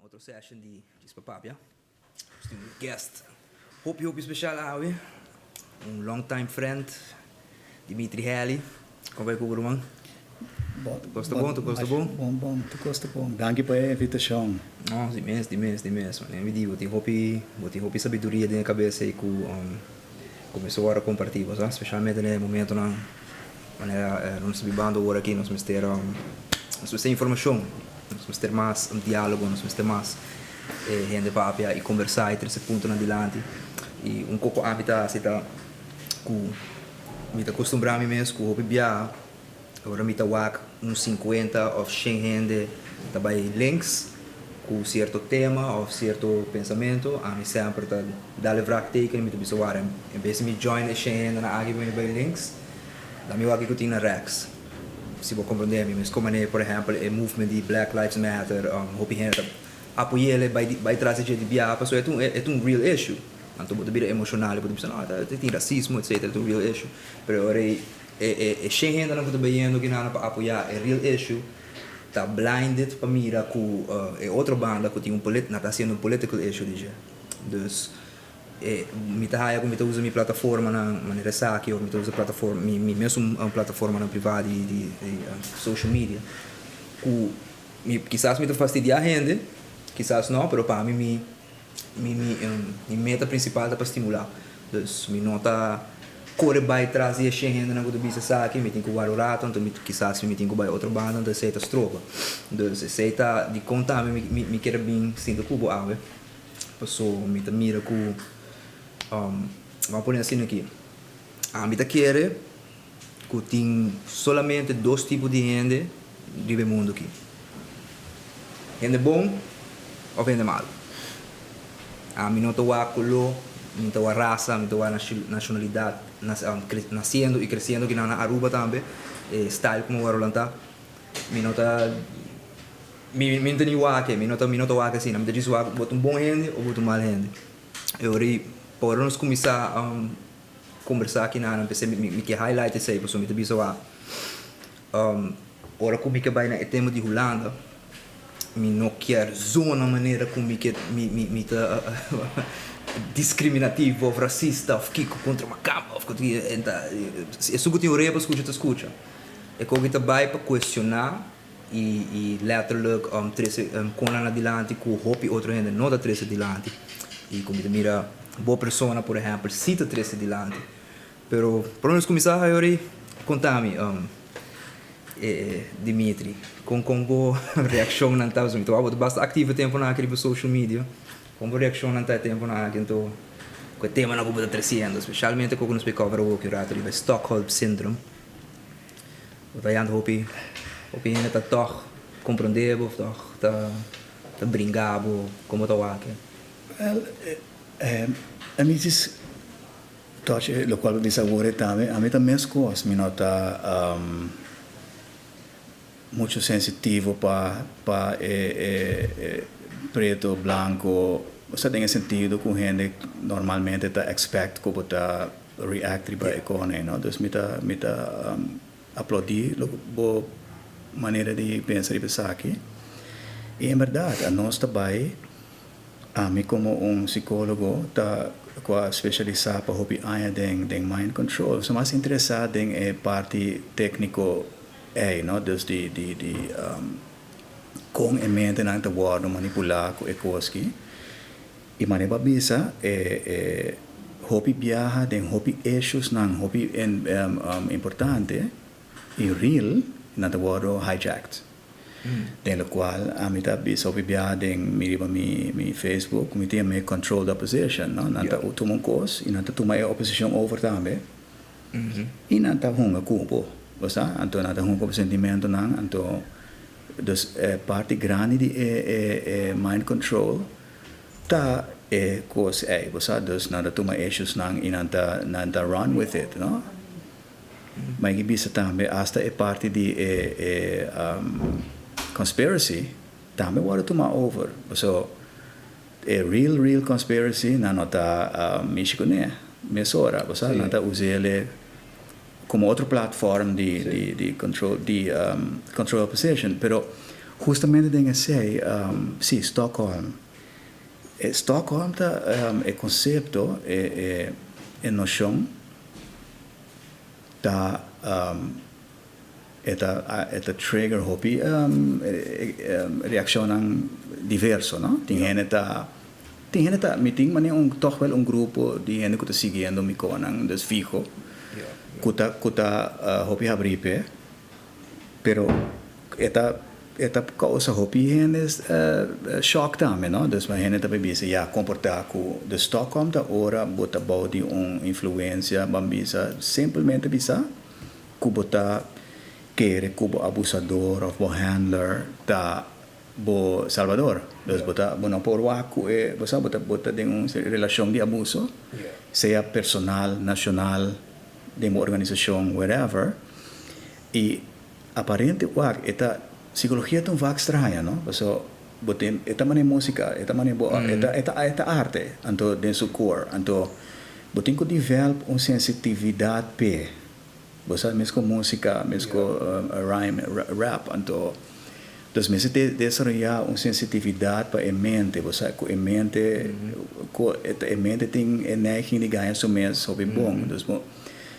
Otro session di Djis pa Papia. Nos tin un guest hopi hopi special awe. Un long time friend, Dimitri Halley. Kon bai ku bo, ruman? Bon. Tur kos ta bon? Tur kos ta bon? Bon, bon. Tur kos ta bon. Danki pa e invitashon. No, di mes, di mes, di mes. Manera mi di, bo tin hopi, bo tin hopi sabiduria den e kabes ei ku ku mester wòrdu kompartí, bo sa. Spesialmente den e momentonan manera nos ta bibando awor aki, nos mester, nos mester informashon. Nos mester mas diálogo, nos mester mas hende papia i kombersá i trese puntonan dilanti. I un koko ami ta hasi ta ku mi ta kustumbrá mi mes ku hopi biaha ora mi ta wak un sinkuenta òf shen hende ta bai links ku sierto tema òf sierto pensamentu, ami semper ta dal e vraagteken i mi ta bisa wak en bes di mi join e shen hendenan aki pa mi bai links, laat mi wak kiko tin na rèks. Si bo komprondé mi, mes komo manera por ehèmpel e movement di Black Lives Matter, hopi hende ta apoy'é bai bai tras di dje di biaha pasobra e ta un e ta un real issue. Anto bo ta bira emoshonal i bo ta bisa no ta tin rasismo etcetera e ta un real issue. Pero ora e e e shen hendenan ku ta bayendo kinan pa apoyá e real issue ta blinded pa mira ku e otro banda ku tin un polit nan ta hasiendo un political issue di dje. Dus E mi ta haya ku mi ta usa mi plataformanan manera esaki of mi ta usa plataforma mi mi mesun plataformanan privá di di di social media ku mi kisas mi ta fastidiá hende kisas no pero pa mi mi mi mi mi meta prinsipal ta pa stimulá dus mi no ta kore bai tras di e shen hendenan ku ta bisa esaki mi tin ku wara un rato anto mi kisas mi tin ku bai otro banda anto esei ta stroba dus esei ta dikon tambe mi mi mi kier a bin sinta ku bo awe. Paso mi ta mira ku, ban pone asina aki, ami ta kere ku tin solamente dos tipo di hende riba e mundu aki, hende bon òf hende malu. Ami no ta wak koló, mi no ta wak rasa, mi ta wak nashonalidat, nasiendo i kresiendo aki na Aruba tambe, e style ku mi a wòrdu lantá, mi no ta. Mi mi no ta ni wak e, mi no ta mi no ta wak asina, mi ta djis wak bo ta un bon hende o bo ta un mal hende. E ora ei pa ora nos kuminsá kombersá akinan p'esei mi mi ke highlight esei pasobra mi ta bisa wak ora ku mi ke bai na e tema di Hulanda mi no kier zona manera ku mi ke mi mi mi ta diskriminativo òf rasista òf kiko kontra makamba òf kontra esun ku tin orea pa skucha ta skucha. E koki ta bai pa kuestioná. I letterlijk trese konan na dilanti ku hopi otro hende no ta trese dilanti. I ku mi ta mira bo persona por ehèmpel si ta trese dilanti. Pero prome nos kuminsá Hayori, konta mi Dimitri, kon kon bo reakshonnan ta? Pasobra mi ta wak bo ta basta aktivo e tempunan aki riba social media. Kon bo reakshonnan ta e tempunan aki anto ku e temanan ku bo ta tresiendo, spesialmente ku nos por cover awoki un rato riba e Stockholm Syndrome. Bo ta yanta hopi hopi hende ta tòg komprondé bo of tòg ta ta bringa bo kon bo ta wak e? Wèl, ami djis tòch e lokual bo bisa awor e tambe, ami ta meskos, mi no ta muchu sensitivo pa pa e e preto, blanko, osea den e sentido ku hende normalmente ta expect ku bo ta react riba e kone, no? Dus mi ta mi ta aplaudí lo bo manera di pensa riba esaki. I en bèrdat anos ta bai, ami komo un sikólogo ta ku a spesialisá pa hopi aña den den mind control, so mas interesá den e parti tékniko ei, no? Dus di di di kon e mentenan ta wòrdu manipulá ku e kos ki. I manera bo a bisa, e e hopi biaha den hopi issuesnan hopi importante i real nan ta wòrdu hijacked. Den lokual ami ta bisa hopi biaha den mi riba mi mi Facebook mi ta yam'é controlled opposition, no? Nan ta tuma un kos i nan ta tuma e oposishon over tambe i nan ta hunga ku bo, bo sa? Anto nan ta hunga ku bo sentimentonan, anto dus e parti grandi di e e e mind control Ta e kos ei, bo sa, dus nan ta tuma issuesnan i nan ta nan ta run with it, no? Ma e bisa tambe asta e parti di e e conspiracy tambe wòrdu tuma over, paso e real real conspiracy nan no ta mishi kuné mesora, bo sa, nan ta us'el komo otro platform di di di control di control opposition, pero. Justamente den esey, si, Stockholm. E Stockholm ta e concepto, e nocion ta e ta trigger hopi reaccionnan diverso, no? Tin hende ta mi tin mane un toch wel un grupo di hende cu ta siguiendo mi conan, dus fiho. Cu ta hopi habri p'e, pero e ta causa hopi hende shock tambe, no? Dus mas hende tambe bisa, ja, comporta cu de Stockholm ta ora bo ta bou di un influencia, ban bisa, simplemente bisa, cu bo ta kere cu bo abusador of bo handler ta bo salvador. Dus bo ta bo no por wak cu e, bo sa bo ta den un relacion di abuso, sea personal, nacional, den un organisacion, wherever. Y aparente wak, e ta psicologia ta un vak straño, no? So bo tin e ta mane musica, e ta mane bo e ta arte, anto den su core, anto bo tin cu develop un sensitividad p'e. Bo sa mes cu musica, mes cu rhyme, rap, anto dus mester te desaroya un sensitividad pa e mente, bo sa cu e mente tin e neiging di gaña su mes hopi bon. Dus bo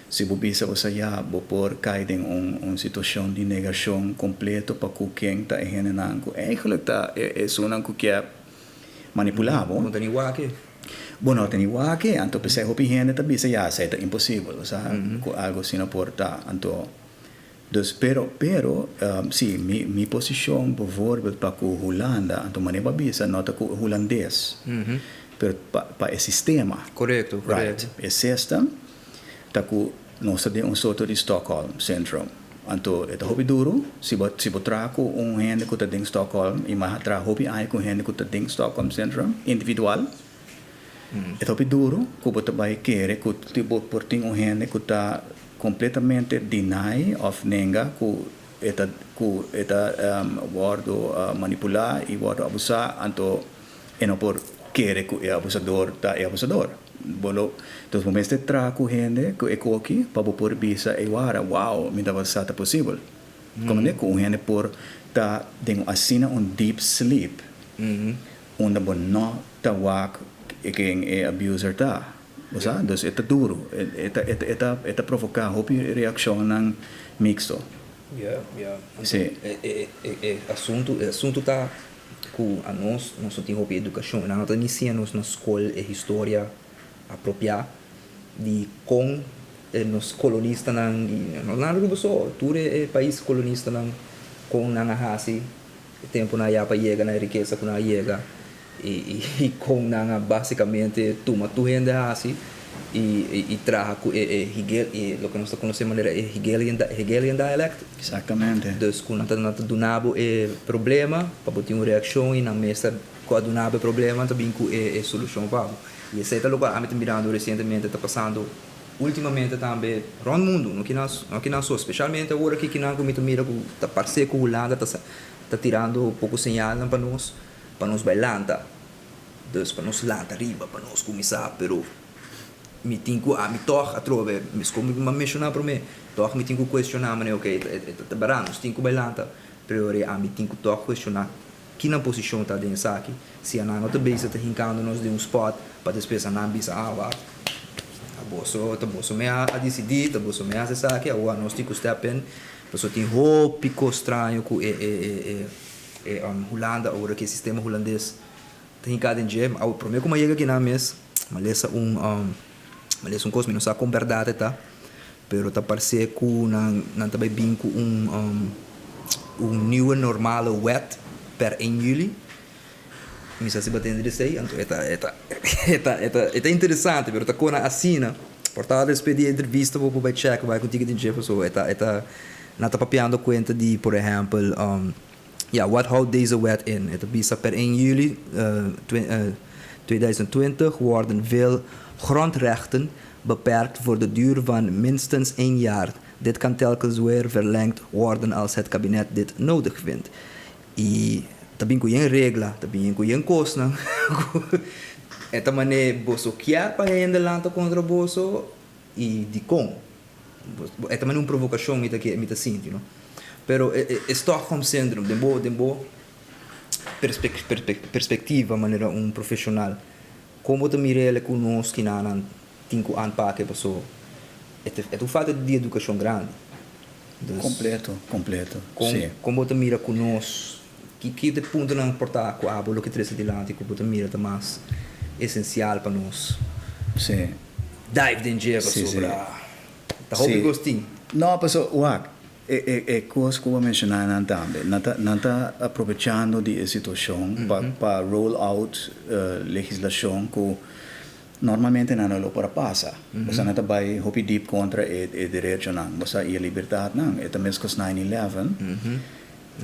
si bo bisa bo sa ja, bo por cay den un situacion di negacion completo pa cu ken ta e hendenan cu eigenlijk ta esunnan cu kier manipula bo. No ta ni wak e. Bo no ta ni wak e, anto p'esei hopi hende ta bisa ja, esei ta imposibel, bo sa, cu algo asina por ta. Anto dus pero si mi posicion bijvoorbeeld pa cu Hulanda, anto manera bo a bisa no ta cu hulandes, pero pa e sistema. Correcto. Right. E system ta cu nos ta den un soort di Stockholm syndrome. Anto e ta hopi duro si bo traha cu un hende cu ta den Stockholm, y m'a traha hopi aña cu hende cu ta den Stockholm syndrome individual. E ta hopi duro cu bo ta bay kere cu bo por tin un hende cu ta completamente deny of nenga cu e ta wordo manipula y wordo abusa, anto e no por kere cu e abusador ta e abusador. Bolo, dus bo mester traha cu hende cu e koki pa bo por bisa e wara, wow, mi tabata sa ta posibel. Como ne cu un hende por ta den asina un deep sleep unda bo no ta wak ken e abuser ta. Bo sa? Dus e ta duro. E ta provoca hopi reaccionnan mixto. Ja. E asunto ta cu anos no tin hopi educacion. Nan no ta inicia nos na scol e historia apropia di con nos colonistanan, no na Aruba so, tur e pais colonistanan, con nan a hasi tempo nan ya pa yega na rikesa cu nan a yega y con nan a basicamente tuma tur hende hasi y traha cu e Hegel, e loke nos ta conoce manera e Hegelian dialect. Exactamente. Dus cu nan ta duna bo e problema pa bo tin un reaccion y nan mester cu a duna bo e problema ta bin cu e solucion pa bo. Y esey ta loke ami ta mirando recientemente ta pasando ultimamente tambe rond mundo, no cu nan so, especialmente awor aki cu nan cu mi ta mira cu ta parce cu Hulanda ta tirando poco señalnan pa nos bay lanta. Dus pa nos lanta riba, pa nos cuminsa, pero mi tin cu ami toch atrobe, mis como mi menciona prome, toch mi tin cu cuestiona mane, ok, ta bará, nos tin cu bay lanta, pero ami tin cu toch cuestiona ki nan posicion ta den esaki, si nan no ta bezig ta hincando nos den un spot, pa despues nan bisa, ah, wak, a boso, ta boso me a decidi, ta boso me haci esaki, awor nos tin cu step in. Paso tin hopi cos straño cu e Hulanda, awor cu e sistema hulandes ta hinca den dje. Awor, prome cu mi a yega aki nan mes, m'a lesa un cos, mi no sa con berdad e ta, pero ta parce cu nan ta bay bin cu un nieuwe normale wet per 1 juli. Mi sa si bo a tende di esey, anto e ta interesante, pero ta cona asina. Por ta despues di e entrevista bo por bay check, bay contigo den dje, pasobra e ta nan ta papiando cuenta di, por ehempel, ja, wat houdt deze wet in? E ta bisa per 1 juli 2020 worden veel grondrechten beperkt voor de duur van minstens 1 jaar. Dit kan telkens weer verlengd worden als het kabinet dit nodig vindt. Y ta bin cu yen regla, ta bin cu yen cosnan. E ta mane boso kier pa hende lanta contra boso y di con. E ta mane un provocacion mi ta sinti, no? Pero e Stockholm Syndrome, den bo perspectiva manera un profesional, con bo ta mira cu nos cu nan tin cu aanpakken, paso e un falta di educacion grandi. Dus, Completo, completo. Con bo ta mira cu nos, ki e puntonan por ta cu abo lo ke trece dilanti cu bo ta mira ta mas esencial pa nos dive den dje sobre ta hopi gostin? No, paso, wak, e cos cu bo a menciona nan tambe. Nan ta aprovechando di situacion pa roll out legislacion cu normalmente nan no por pasa. Bo nan ta bay hopi deep contra e derechonan, bo sa, e libertadnan. E tambe cos 9/11.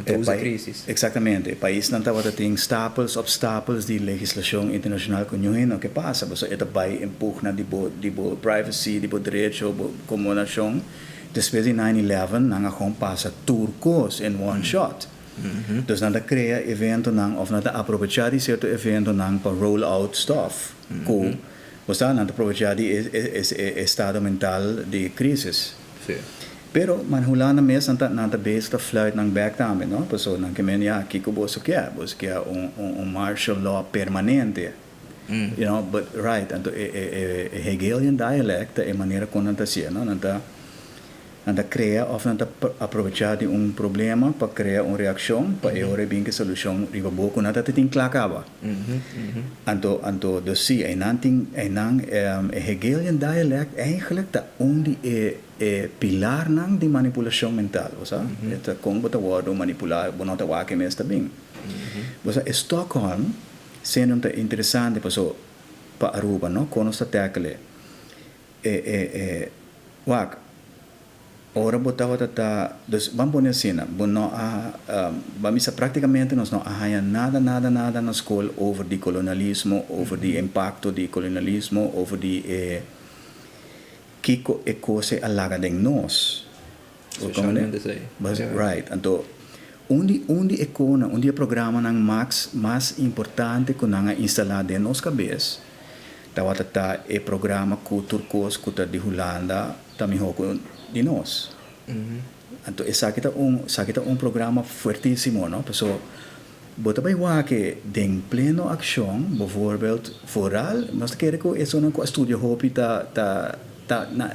Nan usa crisis. Exactamente. E paisnan tabata tin stapels op stapels di legislacion internacional cu no ke pasa. Bo sa, e ta bay impugna di bo privacy, di bo derecho bo, como nacion. Despues di 9/11, nan a gewoon pasa tur cos in one shot. Dus nan ta crea eventonan, of nan ta aprovecha di cierto eventonan pa roll out stuff. Cu, bo sa, nan ta aprovecha di e estado mental di crisis. Pero man Hulanda mes nan ta bezig ta fluit nan back tambe, no? Paso nan ke men ja, kiko boso ke? Boso ke un martial law permanente. But right, anto e Hegelian dialect e manera con nan ta haciendo, no? Nan ta crea of nan ta aprovecha di un problema pa crea un reaccion pa e ora bin cu solucion riba boco nan ta tin cla caba. Anto dus si, e nan tin e Hegelian dialect eigenlijk ta un di e pilarnan di manipulacion mental, bo sa? Mm -hmm. Con bo ta wordo manipula, bo no ta wak mes ta bin. Bo sa, Stockholm syndrome ta interesante paso pa Aruba, no? Con nos ta tackle. E wak, ora bo tabata ta, dus ban pone asina, bo no a ban bisa practicamente nos no a haya nada, nada, nada na school over di colonialismo, over di impacto di colonialismo, over di kiko e cos a laga den nos. Especialmente esey. But, right, anto un di e cona, un di e programanan mas importante cu nan a instala den nos cabes, tabata ta e programa cu tur cos cu ta di Hulanda ta miho cu di nos. Anto esaki ta un programa fuertisimo, no? Paso bo ta bay wak den pleno accion, bijvoorbeeld, vooral, nos ta kere cu esnan cu a studia hopi ta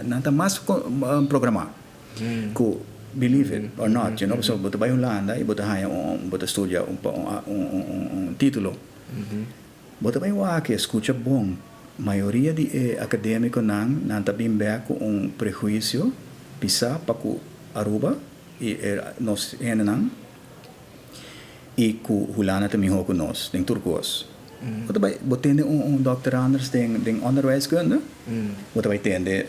nan ta mas programa. Cu believe it or not, so bo ta bay Hulanda y bo ta haya un bo ta studia un titulo. Bo ta bay wak, scucha bon, mayoria di academiconan nan ta bin back cu un prehuicio pisa pa cu Aruba y nos hendenan y cu Hulanda ta miho cu nos den tur cos. Bo ta bay bo tende un Dr. Anders den onderwijskunde, bo ta bay tende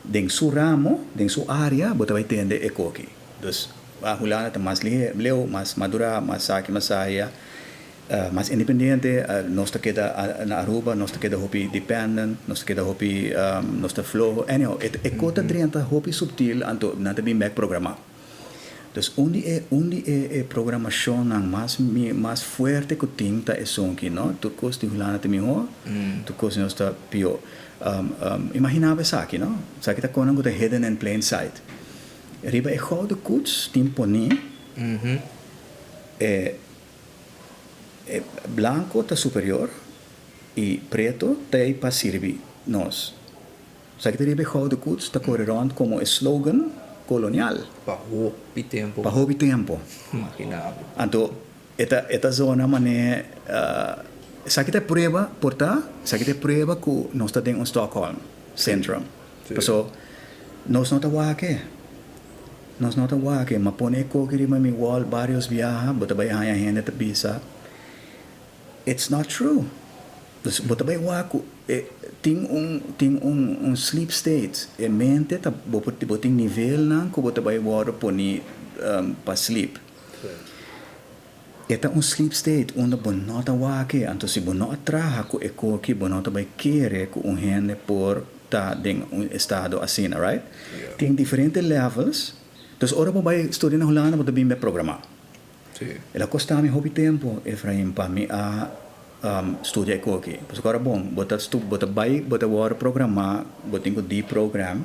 den su ramo, den su area, bo ta bay tende e koki. Dus a Hulanda ta mas leu, mas madura, mas saki, mas aya, mas independiente, nos ta keda na Aruba, nos ta keda hopi dependent, nos ta keda hopi, nos ta floho. Anyhow, e cos ta drenta hopi subtil, anto nan ta bin back programa. Dus un di e programacionnan mas fuerte cu tin ta esun aki, no? Tur cos di Hulanda ta miho, tur cos nos ta pio. Imagina bo esaki, no? Esaki ta con cu ta hidden in plain sight. Riba e gouden koets tin poni e blanco ta superior y preto ta pa sirbi nos. Esaki ta riba e gouden koets ta core rond como slogan colonial. Pa hopi tempo. Pa hopi tempo. Imagina bo. Anto, e ta zona mane, esaki ta prueba, por ta, esaki ta prueba cu nos ta den un Stockholm Syndrome. Paso, nos no ta wak e. Nos no ta wak e. M'a pone koki riba mi wall varios biaha, bo ta bay haya hende ta bisa, it's not true. Dus bo ta bay wak cu tin un sleep state. E mente ta bo tin nivelnan cu bo ta bay wordo poni pa sleep. E ta un sleep state unda bo no ta wak e. Anto si bo no a traha cu e koki, bo no ta bay kere cu un hende por ta den un estado asina, right? Tin diferente levels. Dus ora bo bay studia na Hulanda, bo ta bin bay programa. El a costa mi hopi tempo, Efraim, pa mi a studia e koki. Pasobra ora bon, bo ta bay, bo ta wordo programa, bo tin cu deprogram.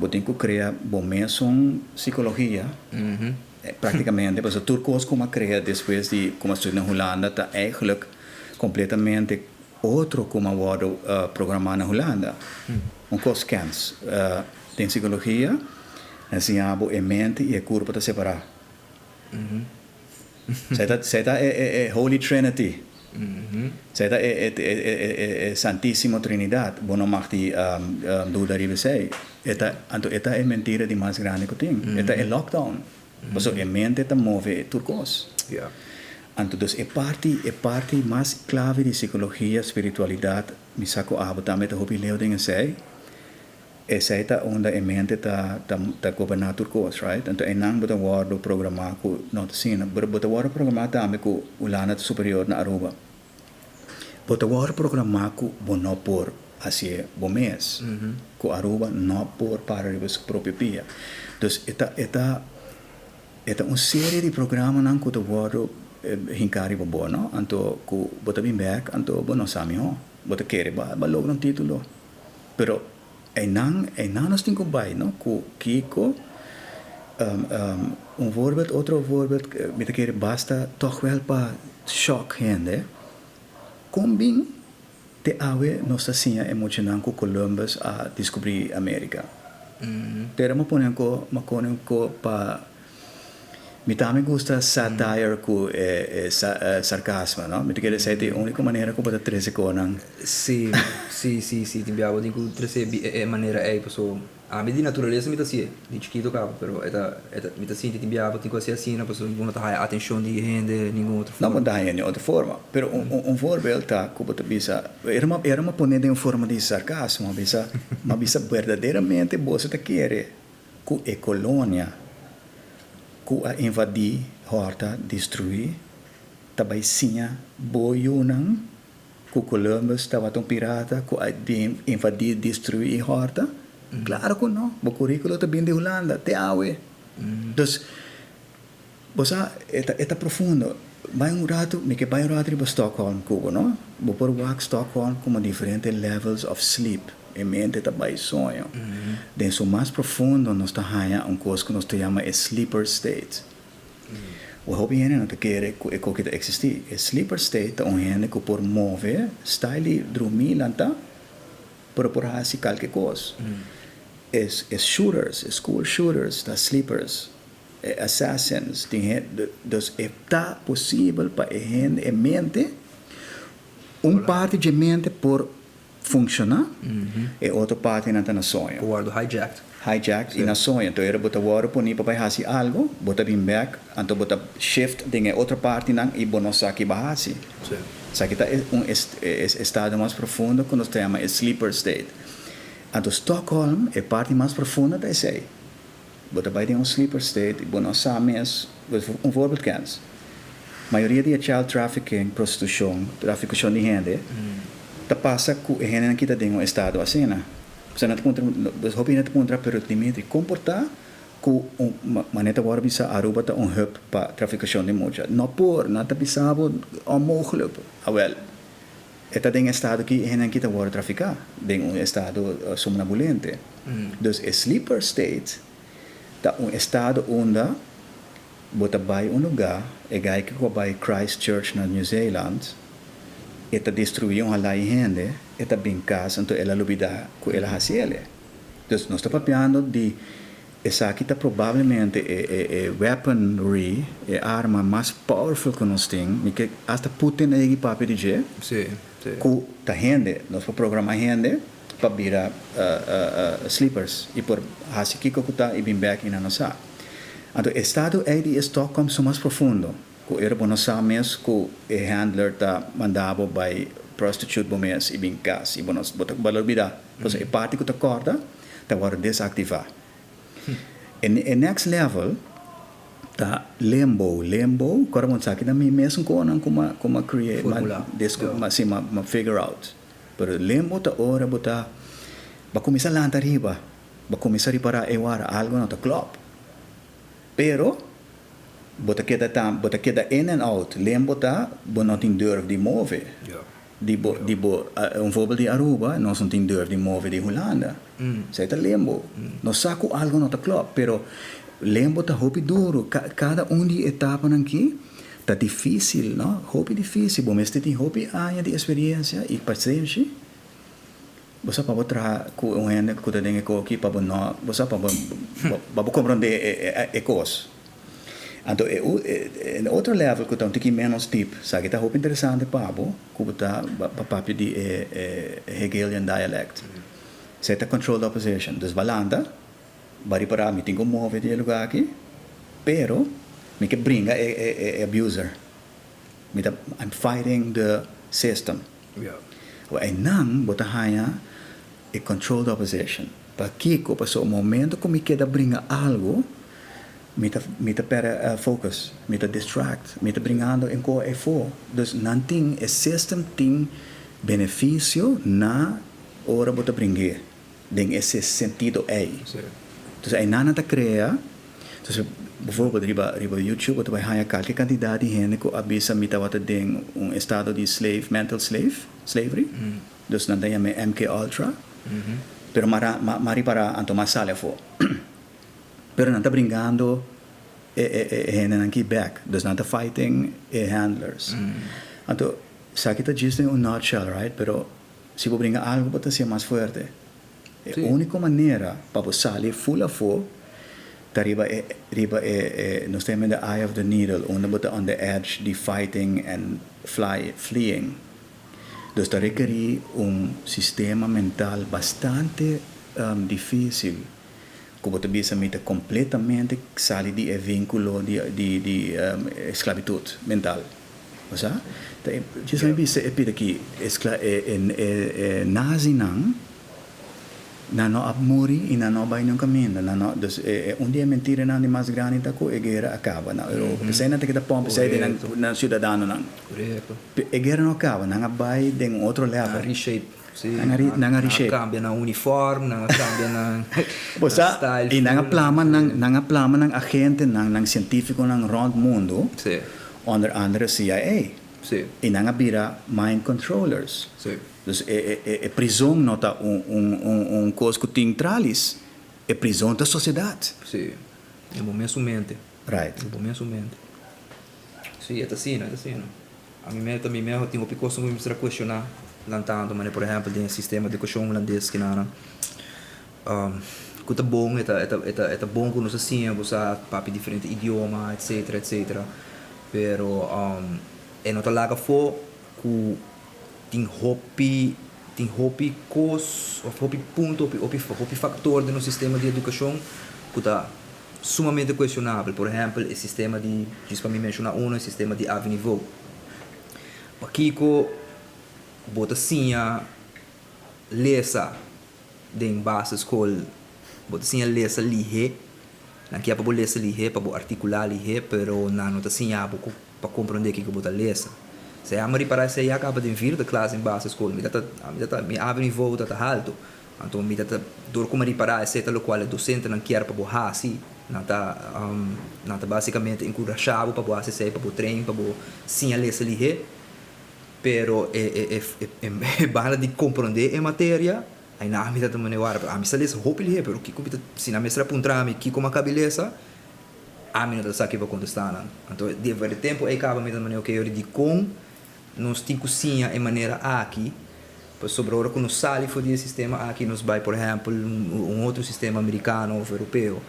Bo tin ku krea bo mesun psikologia, praktikamente, pasobra tur kos ku mi a krea despues di ku mi a studia na Hulanda ta eigenlijk kompletamente otro ku mi a wòrdu programá na Hulanda. Un kos kens, den psikologia nan siña bo e mente i e kurpa ta separá. Esei ta e Holy Trinity. Esei ta e Santísimo Trinidad. Bo no mag di duda riba esei. E ta, anto e ta e mentira di mas grandi ku tin. E ta e lockdown. Pasobra e mente ta move tur kos. Anto dus e parti, e parti mas klave di sikologia, spiritualidat, mi sa ku abo tambe ta hopi leu den esei. Esei ta unda e mente ta ta goberná tur kos, right? Anto einan bo ta wòrdu programá ku no ta asina, pero bo ta wòrdu programá tambe ku Hulanda ta superior na Aruba. Bo ta wòrdu programá ku bo no por hasié bo mes, ku Aruba no por para riba su propio pia. Dus e ta e ta e ta un serie di programanan ku ta wòrdu hinká riba bo, no? Anto ku bo ta bin bèk, anto bo no sa mihó. Bo ta kere bo a logra un título. Pero einan, einan nos tin ku bai, no? Ku kiko, un voorbeeld, otro voorbeeld, mi ta kere basta tòg wèl pa shòk hende, kon bin te awe nos ta siña e muchanan ku Columbus a diskubrí Amerika? Pero mi a pone anko, mi a pone anko pa Mi tambe gusta satire ku e sarkasmo, no? Mi ta kere esei ta e úniko manera ku bo ta trese konan. Sí, sí, sí, sí, tin bia bo tin ku trese e manera ei, paso ami di naturalesa mi ta hasié, di chikito kaba, pero e ta, e ta, mi ta sinti tin bia bo tin ku hasié asina paso bo no ta haya atenshon di hende ningun otro forma. No, bo no ta haya ni otro forma, pero un voorbeeld ta ku bo ta bisa, era mi a pone den un forma di sarkasmo, a bisa, mi a bisa berdaderamente boso ta kere ku e kolonia ku a invadí, hòrta, destruí, ta bai siña bo yunan ku Columbus tabata un pirata ku a invadí, destruí i hòrta? Klaro ku no! Bo kuríkulo ta bin di Hulanda te awe. Dus, bo sa, e ta e ta profundo. Bai un ratu, mi ke bai un ratu riba Stockholm ku bo, no? Bo por wak Stockholm komo diferente levels of sleep. E mente ta bai soño. Den su mas profundo nos ta haña un kos ku nos ta yama e sleeper state. Bo hopi hende no ta kere ku e koki ta eksistí. E sleeper state ta un hende ku por move, style di drumí, lantá, pero por hasi kalke kos. E e shooters, e school shooters ta sleepers. E assassins tin hende, dus e ta posibel pa e hende, e mente, un parti dje mente por funciona, e otro partinan ta na soño. Por wordo hijacked. Hijacked y na soño. Enton ora bo ta wordo poni pa bay haci algo, bo ta bin bek, anto bo ta shift den e otro partinan y bo no sa ki bo a haci. Esaki ta un estado mas profundo cu nos ta yama e sleeper state. Anto Stockholm, e parti mas profundo ta esey. Bo ta bai den un sleeper state y bo no sa mes, un voorbeeld kens, mayoria di e child trafficking, prostitucion, traficacion di hende, ta pasa cu e hendenan kita den un estado asina. Pasobra nan ta puntra, hopi hende ta puntra, pero Dimitri, con por ta cu un, manera ta worde bisa Aruba ta un hub pa traficacion di mucha? No por, nan ta bisa bo onmogelijk. Awel, E ta den estado ki hendenan ki ta wòrdu trafiká, den un estado somnambulente. Dus e sleeper state ta un estado unda bo ta bai un lugá, e gai ki ku a bai Christchurch na New Zealand, e ta destruí un halai hende, e ta bin kas anto el a lubidá ku el a hasi el'e. Dus nos ta papiando di Esaki ta probablemente e e e weaponry, e arma mas powerful ku nos tin, mi ke hasta Putin a yegi papia di dje, Sí, sí. ku ta hende, nos por programa hende pa bira sleepers i por hasi kiko ku ta i bin bek i nan no sa. Anto e estado ei di e Stockholm su mas profundo, ku ora bo no sa mes ku e handler ta manda bo bai prostitute bo mes i bin kas i bo no bo ta bo a lubida, pasobra e parti ku ta kòrda ta wòrdu desaktivá. E e next level ta limbo, limbo, kòrda bo esaki ta mi mesun konan ku m'a ku m'a create, m'a Formulá, desku ja. m'a si m'a m'a figure out. Pero limbo ta ora bo ta bo a kuminsá lanta riba, bo a kuminsá ripará ey wara algo no ta klòp. Pero bo ta keda ta bo ta keda in and out, limbo ta bo no tin durf di move. Ja. Di bo, di bo, un voorbeeld di Aruba, nos no tin durf di move di Hulanda. Esei ta lembo. Nos sa ku algo no ta klòp, pero lembo ta hopi duru. Kada un di e etapanan aki ta difísil, no? Hopi difísil. Bo mester tin hopi aña di esperiensia i pasenshi. Bo sa pa bo traha ku un hende ku ta den e koki pa bo no, bo sa pa bo, pa bo komprondé e kos. Anto e e otro level ku ta un tiki ménos dip, esaki ta hopi interesante pa bo ku bo ta papia di e Hegelian dialect. Esei ta controlled opposition. Dus bo a lanta, bo a ripará mi tin ku move di e lugá aki, pero mi ke bringa e abuser. Mi ta, I'm fighting the system. Awor einan bo ta haña e controlled opposition. Pakiko? Pasobra momento ku mi keda bringa algu, mi ta mi ta perde focus, mi ta distract, mi ta bringando en ko efo. Dus nan tin, e system tin beneficio na ora bo ta bring'é den ese sentido ei. Entonces einan nan ta crea, entonces bijvoorbeeld riba riba YouTube bo ta bai haña kalke cantidad di hende ku a bisa mi tabata den un estado di slave, mental slave, slavery. Dus nan ta yam'é MK Ultra. Pero m'a m'a ripará anto m'a sali afó. Pero nan ta bringando e e e hendenan ki bek. Dus nan ta fighting e handlers. Anto esaki ta djis den un nutshell, right? Pero si bo bringa algo bo ta hacié mas fuerte. E unico manera pa bo sali full afó ta riba e riba e e nos ta yama the eye of the needle, unda bo ta on the edge di fighting and fly fleeing. Dus ta rekerí un sistema mental bastante difícil ku bo ta bisa mi ta kompletamente sali di e vínkulo di di di esklabitut mental. Bo sa? Ta e djis mi bisa e pida aki eskla e e e nazinan nan no a muri i nan no a bai niun kaminda. Nan no dus e e un di e mentiranan di mas grandi ta ku e guera a kaba na Europa. P'esei nan ta kita pòmp esei den nan nan siudadanonan. E guera no a kaba, nan a bai den un otro level. Nan a reshape, si. Nan a nan a Nan a reshape. kambia nan uniform, nan a kambia nan Bo sa, style i nan a full. plama nan, nan a plama nan agentenan, nan sientífikonan rònt mundu, Si. onder andere CIA. Si. I nan a bira mind controllers. Si. Dus e e e e prizon no ta un un un un kos ku tin tralis. E prizon ta sosiedat. Si. Den bo mesun mente. Right. Den bo mesun mente. Sí, e ta asina, e ta asina. Ami mes ta mi mes tin hopi kos ku mi mester a kuestioná lantando, manera por ehèmpel den e sistema di edukashon hulandes kinanan, ku ta bon, e ta e ta e ta e ta bon ku nos a siña bo sa papia diferente idioma etsetera etsetera, pero e no ta laga afó ku tin hopi tin hopi kos òf hopi punto hopi hopi hopi faktor den nos sistema di edukashon ku ta sumamente cuestionabel. Por ehempel, e sistema di, djis pa mi menciona uno, e sistema di Avinivo. Pakico bo ta siña lesa den basisschool, bo ta siña lesa lihe, nan kier pa bo lesa lihe, pa bo articula lihe, pero nan no ta siña bo pa comprende kico bo ta lesa. Esei amo ripara esei ya caba den vierde klas den basisschool, mi ta ta, mi ta ta, mi Avinivo ta ta halto. Anto mi ta ta dor ku mi ripará esei ta lokual e dosentenan kier pa bo hasi. Nan ta nan ta básikamente enkurashá bo pa bo hasi esei, pa bo train, pa bo siña lesa lihé. Pero e e e e banda di komprondé e materia, ainan mi ta ta mane wara. Ami sa lesa hopi lihé, pero kiko mi ta si nan mester a puntra mi kiko mi a kabi lesa, ami no ta sa kiba kontestá nan. Anto di e tempu ei kaba mi ta mane oke yori dikon Nos tin ku siña e manera aki, pasobra ora ku nos sali for di e sistema aki, nos bai por ehèmpel un otro sistema merikano òf europeo,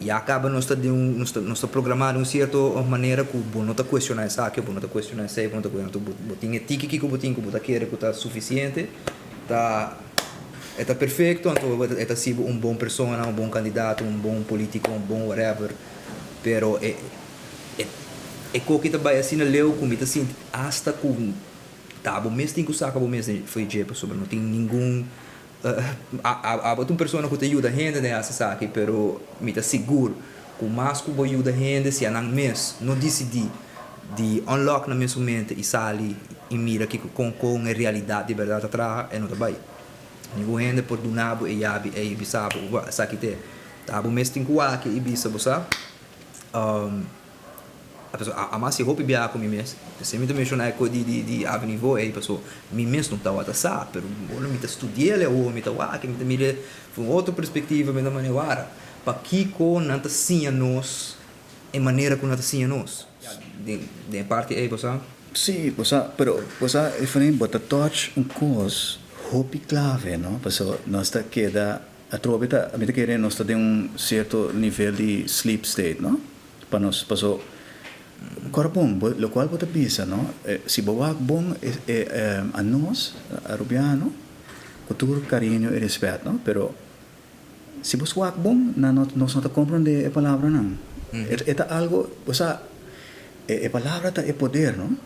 ya kaba nos ta den un, nos ta nos ta programá den un sierto manera ku bo no ta kuestioná esaki òf bo no ta kuestioná esei, bo no ta kuestioná, anto bo tin e tiki kiko bo tin ku bo ta kere ku ta sufisiente, ta e ta perfekto, anto e ta hasi bo un bon persona, un bon kandidato, un bon polítiko, un bon whatever, pero e. E e koki ta bai asina leu ku mi ta sinti asta ku ta abo mes tin ku saka bo mes for dje pasobra no tin ningun abo ta un persona ku ta yuda hende den hasi esaki pero mi ta sigur ku mas ku bo yuda hende si anan mes no disidí di unlock nan mes su mente i sali i mira kiko kon kon e realidat di bèrdat ta traha e no ta bai ningun hende por duna bo e yabi ei i bisa bo esaki te ta abo mes tin ku wak i bisa bo sa. Paso a mas hopi biaha ku mi mes. P'esei mi ta menshoná e kos di di di Ave Nivo ei, paso mi mes no tabata sa, pero ora mi ta studi'el awor mi ta wak, mi ta mir'é for un otro perspektiva, mi ta manera wara, pakiko nan ta siña nos e manera ku nan ta siña nos? Den den e parti ei bo sa? Sí, bo sa, pero bo sa Efrain, bo ta touch un kos hopi klave, no? Paso nos ta keda atrobe ta, mi ta kere nos ta den un sierto nivel di sleep state, no? Pa nos paso kor bon bo lokual bo ta bisa no si bo wak bon e anos arubiano ku tur kariño i respet no pero si bo wak bon nan no nos no ta komprende e palabranan e ta algo bo sa e palabra ta e poder no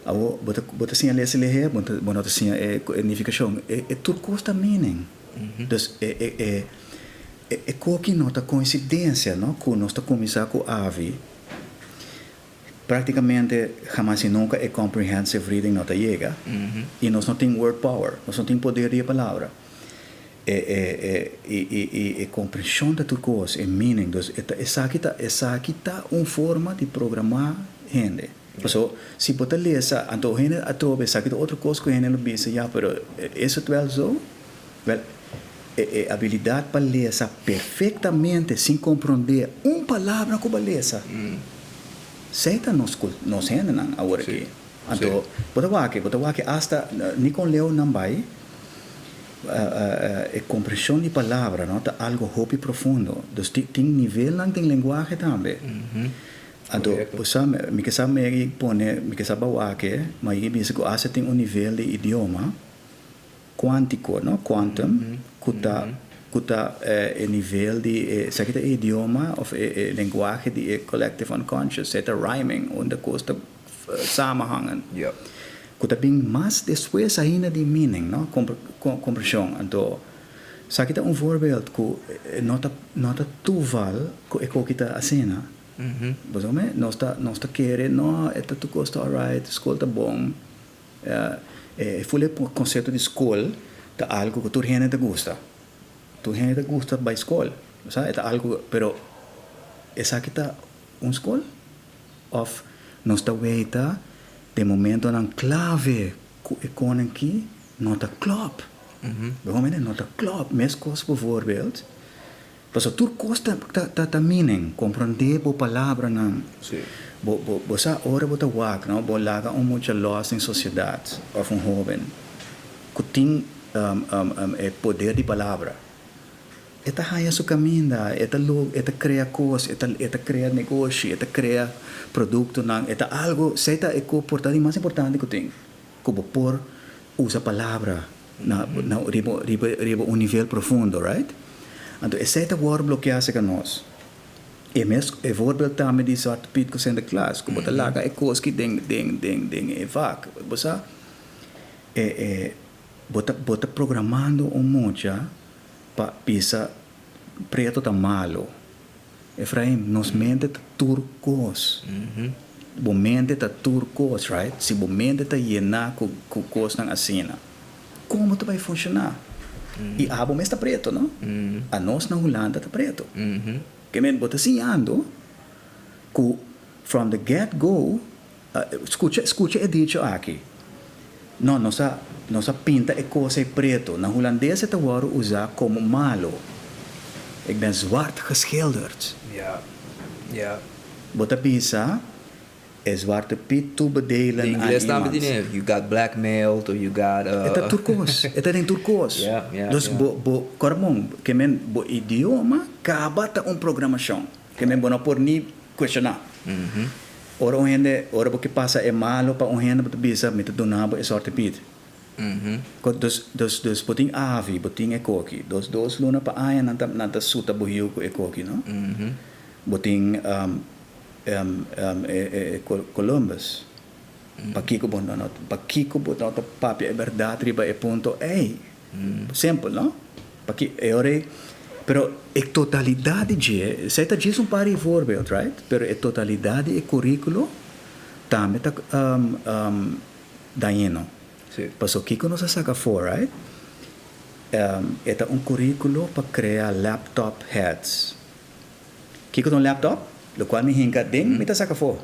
awo bo ta bo ta siña lesa lehé bo bo no ta siña e nifikashon e tur kos ta meaning dus e e E koki no ta koinsidensia no ku nos ta kuminsá ku avi. Praktikamente hamas i nunka e comprehensive reading no ta yega i nos no tin word power, nos no tin poder di e palabra. E e e i i i e komprenshon ta tur kos, e meaning. Dus e ta esaki ta esaki ta un forma di programá hende. Paso si bo ta lesa anto hende atrobe esaki ta otro kos ku hende lo bisa ya pero eso ta wèl zo? Wèl, e e abilidat pa lesa perfektamente sin komprondé un palabra ku bo a lesa, esei ta nos kul nos hendenan awor aki. Anto, bo ta wak, bo ta wak asta ni kon leu nan bai, e komprenshon di palabra no ta algu hopi profundo. Dus tin tin nivelnan den lenguahe tambe. Anto, bo sa, mi ke sa Mary pone, mi ke sa bawak, ma i bisa ku asta tin un nivel di idioma. Cuantico, no? Quantum, cu ta, cu ta e nivel di e, esaki ta e idioma of e e lenguahe di e collective unconscious, e ta rhyming, unda cos ta samenhangen. Cu ta bin mas despues ainda di meaning, no? Comprension. Anto, esaki ta un voorbeeld cu no ta, no ta toeval cu e koki ta asina. Bo sa me? Nos ta, nos ta kere, no, e ta tur cos ta alright, school ta bon. E ful e konsepto di skol ta algu ku tur hende ta gusta. Tur hende ta gusta bai skol. Bo sa, e ta algu, pero esaki ta un skol? Òf nos ta weita den momentonan klave ku e konen ki no ta klòp? Bo komprende? No ta klòp. Meskos bovoorbeeld, Pasobra tur kos ta ta ta meaning, komprondé bo palabranan. Bo bo bo sa ora bo ta wak no, bo laga un mucha lòs den sosiedat òf un hóben ku tin e poder di palabra, e ta haña su kaminda, e ta lo e ta krea kos, e ta e ta krea negoshi, e ta krea produktonan, e ta algu, esei ta e ko por ta di mas importante ku tin, ku bo por usa palabra. Na na riba riba riba un nivel profundo, right? Anto esei ta wòrdu blokeá serka nos. E mes e voorbeeld tambe di Zwarte Piet ku Sinterklaas, ku bo ta laga e kos ki den den den den e vak. Bo sa, e e bo ta bo ta programando un mucha pa bisa preto ta malo. Efraim, nos mente ta tur kos. Bo mente ta tur kos, right? Si bo mente ta yená ku ku kosnan asina, kon bo ta bai funshoná? I abo mes ta preto, no? Anos na Hulanda ta preto. Ke men bo ta siñando ku from the get go, skucha skucha e dicho aki, No, nos a nos a pinta e kos ei preto. Na hulandes e ta wòrdu usá komo malo. Ik ben zwart geschilderd. Ja, ja. Bo ta bisa e zwarte piet toebedelen Den aan ingles tambe iemand. tin e, you got blackmailed or you got E ta tur kos. E ta den tur kos. Ja, ja, Dus ja. bo bo kòrda bon, ke men bo idioma kaba ta un programashon. Ke men bo no por ni cuestioná. Ora un hende, ora bo ke pasa e malo pa un hende bo ta bisa mi ta duna bo e sorte pit. Dus, dus, dus bo tin avi, bo tin e koki. Dos, dos luna pa aña nan ta, nan ta suta bo hiu ku e koki, no? Bo tin e, e Columbus. Pakiko bo no, pakiko bo no ta papia e bèrdat riba e punto ei? Simpel, no? Paki e ora ei, pero e totalidat di dje, esei ta djis un par di voorbeeld, right? Pero e totalidat di e curriculo tambe ta dañino. Pasobra kiko nos a saka afó, right? E ta un curriculo pa crea laptop heads. Kiko ta un laptop? Lokual mi hinka den, mi ta saka afó.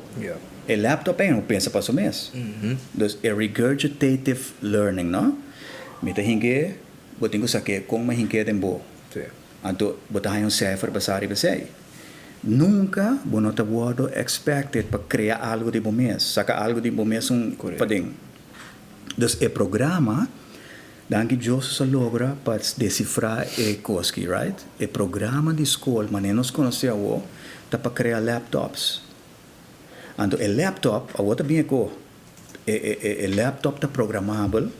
E laptop ei no pensa pa su mes. Dus e regurgitative learning, no? Mi ta hink'é, bo tin ku sak'é kon mi hink'é den bo. Anto bo ta haña un sèfer basá riba esei. Nunka bo no ta wòrdu expected pa krea algu di bo mes, saka algu di bo mes un paden. Dus e programa, danki Dios nos a logra pa desifrá e kos aki, right? E programa di skol manera nos konosé awor ta pa krea laptops. Anto e laptop, awor ta bin e ko, e e e laptop ta programabel,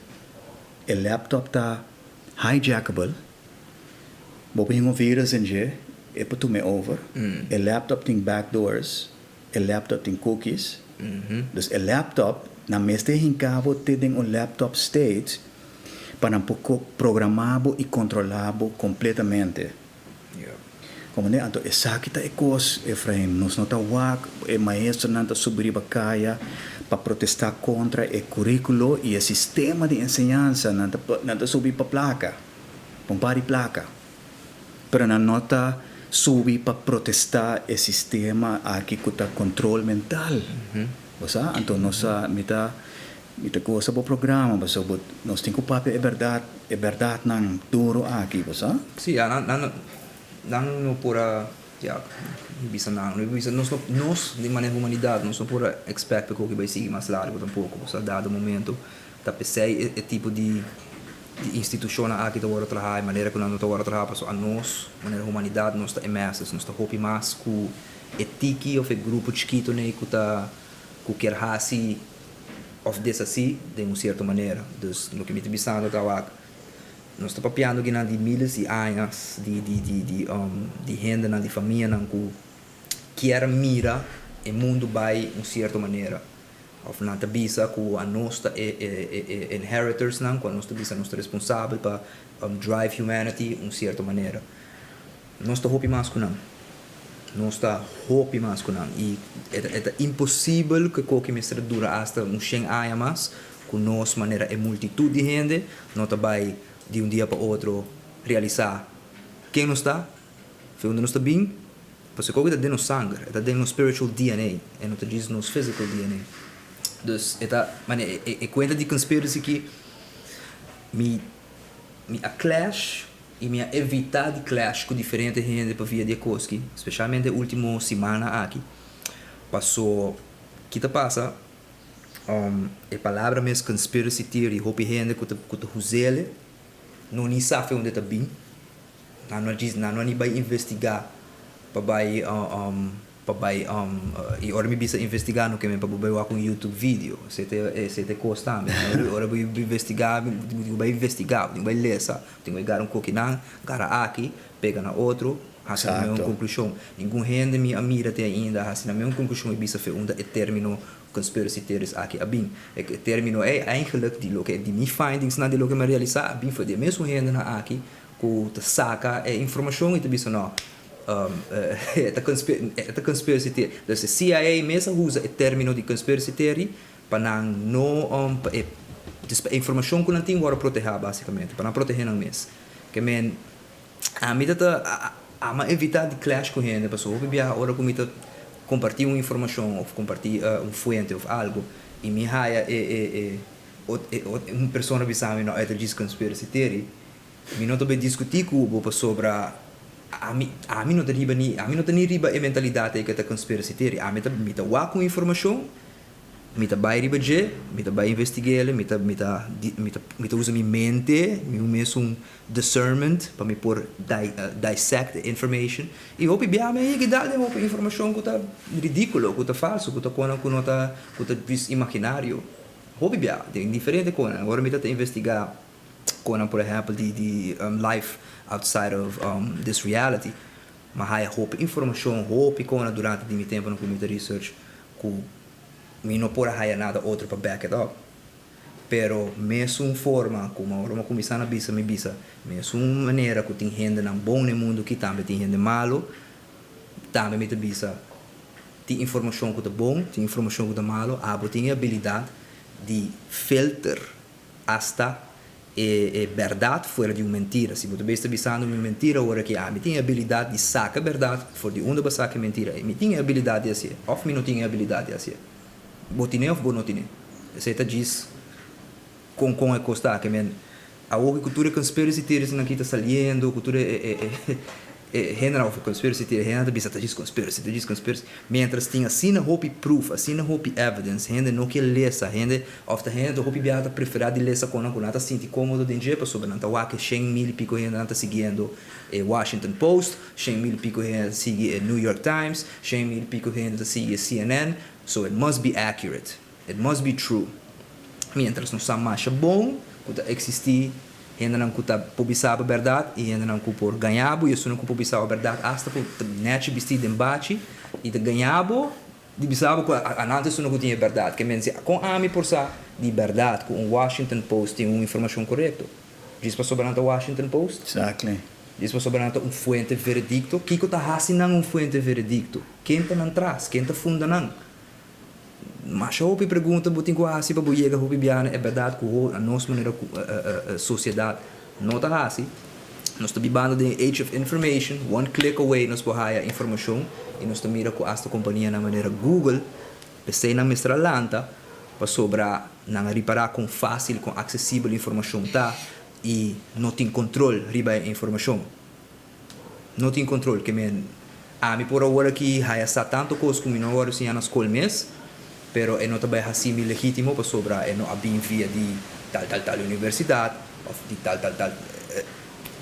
e laptop ta hijackable, bo por hinga un virus den dje, e por tum'e over, e laptop tin backdoors, e laptop tin cookies, dus e laptop nan mester hinca bo te den un laptop state pa nan por programa bo y controla bo completamente. Comprende? Anto esaki ta e cos, Efraim, nos no ta wak, e maestronan ta subi riba caya pa protesta contra e curiculo y e sistema di enseñansa, nan ta nan ta subi pa placa, pa un par di placa. Pero nan no ta subi pa protesta e sistema aki cu ta control mental. Bo sa? Anto nos a, mi ta, mi ta gosa bo programa pasobra bo, nos tin cu papia e berdad, e berdadnan duro aki, bo sa? Sí, ya, nan, nan, nan no por a, ya, mi bisa nan, mi bisa nos no, nos di manera humanidad nos no por a expect pa e koki bai sigui mas largo tampoco, bo sa, dado momento ta p'esei e, e tipo di. Di institushonnan aki ta wòrdu trahá, e manera ku nan no ta wòrdu trahá pasobra anos, manera humanidat, nos ta e mèses, nos ta hopi mas ku e tiki òf e grupo chikitu nei ku ta ku kier hasi òf deshasí den un sierto manera. Dus loke mi ta bisando ta wak, nos ta papiando kinan di miles di añas di di di di di hendenan, di famianan ku kier mira e mundu bai un sierto manera. Of nan ta bisa ku anos ta e e inheritorsnan, ku anos ta bisa nos ta responsabel pa drive humanity un sierto manera. Nos ta hopi mas ku nan. Nos ta hopi mas ku nan. I e ta e ta imposibel ku e koki mester a dura asta un shen aña mas ku nos manera e multitut di hende no ta bai di un dia pa otro realisá ken nos ta, Fe unda nos ta bin, pasobra koki ta den nos sanger, e ta den nos spiritual DNA, e no ta djis nos physical DNA. Dus e ta, mane, e kuenta di conspiracy ki mi mi a clash i mi a evita di clash ku diferente hende pa via di e kos ki, specialmente e ultimo simana aki, paso ki ta pasa, e palabra mes conspiracy theory hopi hende ku ta ku ta huz'ele no ni sa fe unda e ta bin. Nan no djis, nan no a ni bai investigá pa bai pa bai i ora mi bisa investigá no ke men pa bo bai wak un youtube video, esei ta esei ta e kos tambe. Ora bo investigá bo tin ku bai investigá, bo tin ku bai lesa, bo tin ku bai gara un kokinan, gara aki, pega na otro, hasi nan mes un konklushon. Ningun hende mi a mira te ainda hasi nan mes un konklushon i bisa fe unda e término conspiracy theories aki a bin. E término ei eigenlijk di loke di mi findingsnan di loke mi a realisá a bin for di e mesun hendenan aki ku ta saka e informashon i ta bisa no e ta e ta conspiracy theory. Dus e CIA mes a usa e termino di conspiracy theory pa nan no pa e dus pa e informashon ku nan tin wòrdu protehá basikamente, pa nan protehé nan mes. Ke men ami ta ta ama evitá di clash ku hende pasobra hopi biaha ora ku mi ta kompartí un informashon òf kompartí un fuente òf algu i mi haya e e e un persona bisa mi no e ta djis conspiracy theory. Mi no ta bay discuti cu bo pasobra ami ami no ta riba ni ami no ta ni riba e mentalidad ey cu ta conspiracy theory. Ami ta mi ta wak un informacion, mi ta bay riba dje, mi ta bay investiguele, mi ta mi ta mi ta mi ta usa mi mente, mi mesun discernment pa mi por di dissect e information. Y hopi bia mi a yega dal den hopi informacion cu ta ridiculo, cu ta falso, cu ta conan cu no ta cu ta djis imaginario. Hopi bia den diferente conan. Ora mi ta ta investiga. Konan por ehèmpel di di life outside of this reality mi a haya hopi informashon hopi kona durante di mi temponan ku mi ta research ku mi no por a haya nada otro pa back it up pero mesun forma ku mi ora mi a kuminsá na bisa mi bisa mesun manera ku tin hendenan bon na e mundu aki tambe tin hende malu tambe mi ta bisa tin informashon ku ta bon tin informashon ku ta malu abo tin e abilidat di filter. Hasta e E bèrdat fuera di un mentira. Si bo ta bes ta bisando mi un mentira ora ki ami tin e abilidat di saka bèrdat for di unda bo a saka e mentira ei. Mi tin e abilidat di hasié òf mi no tin e abilidat di hasié. Bo tin'é òf bo no tin'é. Esei ta djis kon kon e kos ta. Ke men awor ku tur e conspiracy theories nan aki ta saliendo, ku tur e e e hendenan òf e conspiracy theory, hendenan ta bisa ta djis conspiracy, ta djis conspiracy. Mientras tin asina hopi proof, asina hopi evidence, hende no ke lesa, hende òf ta hende ta hopi biaha ta preferá di lesa kon nan ku nan ta sinti kómodo den dje pasobra nan ta wak e shen mil i piko hendenan ta siguiendo e Washington Post, shen mil i piko hende ta sigui e New York Times, shen mil i piko hende ta sigui e CNN, so it must be accurate, it must be true. Mientras nos sa masha bon ku ta eksistí hendenan ku ta por bisa bo bèrdat i hendenan ku por gaña bo i esunnan ku por bisa bo bèrdat asta por ta nèchi bistí den bachi i ta gaña bo di bisa bo ku anan ta esunnan ku tin e bèrdat. Ke men si kon ami por sa di bèrdat ku un Washington Post tin un informashon korekto? Djis pasobra nan ta Washington Post? Exactly. Djis pasobra nan ta un fuente veredikto? Kiko ta hasi nan un fuente veredikto? Ken ta nan tras? Ken ta funda nan? Masha hopi pregunta bo tin ku hasi pa bo yega hopi biaha na e bèrdat ku ho na nos manera ku sosiedat no ta hasi. Nos ta bibando den e age of information, one click away nos por haya informashon i nos ta mira ku asta kompanianan manera Google p'esei nan mester a lanta pasobra nan a ripará kon fásil, kon aksesibel informashon ta i no tin kontrol riba e informashon. No tin control ke men ami por awor aki haya sa tanto cos cu mi no a worde siña na scol mes, pero e no ta bay haci mi legitimo pasobra e no a bin via di tal tal tal universidad of di tal tal tal.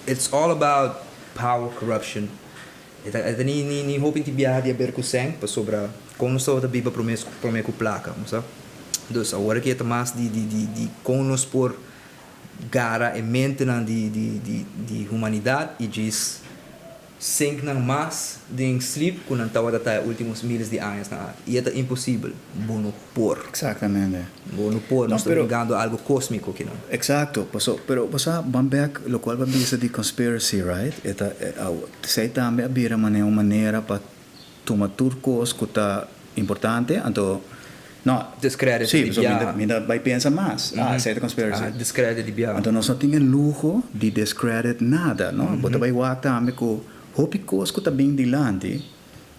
It's all about power, corruption. E ta e ta ni ni ni hopi tin biaha di haber cu sèn pasobra con nos tabata biba prome prome cu placa, bo sa. Dus awor aki e ta mas di di di di con nos por gara e mentenan di di di di humanidat i djis sink nan mas den sleep ku nan tabata ta e últimos miles di añasnan aki. I e ta imposibel. Bo no por. Exactamente. Bo no por. No, Nos ta pero. bringando algo kósmiko kinan. Exacto. Paso, pero bo sa, ban bek lokual bo a bisa di conspiracy, right? E ta, esei tambe a bira manera un manera pa Tuma tur kos ku ta importante, anto no. Discredit Sí, di pasobra biaha. mi ta bai pensa mas. Ah, esei ta conspiracy. Ah, discredit di biaha. Anto nos no tin e luho di discredit nada, no. Bo ta bai wak tambe ku hopi kos ku ta bin dilanti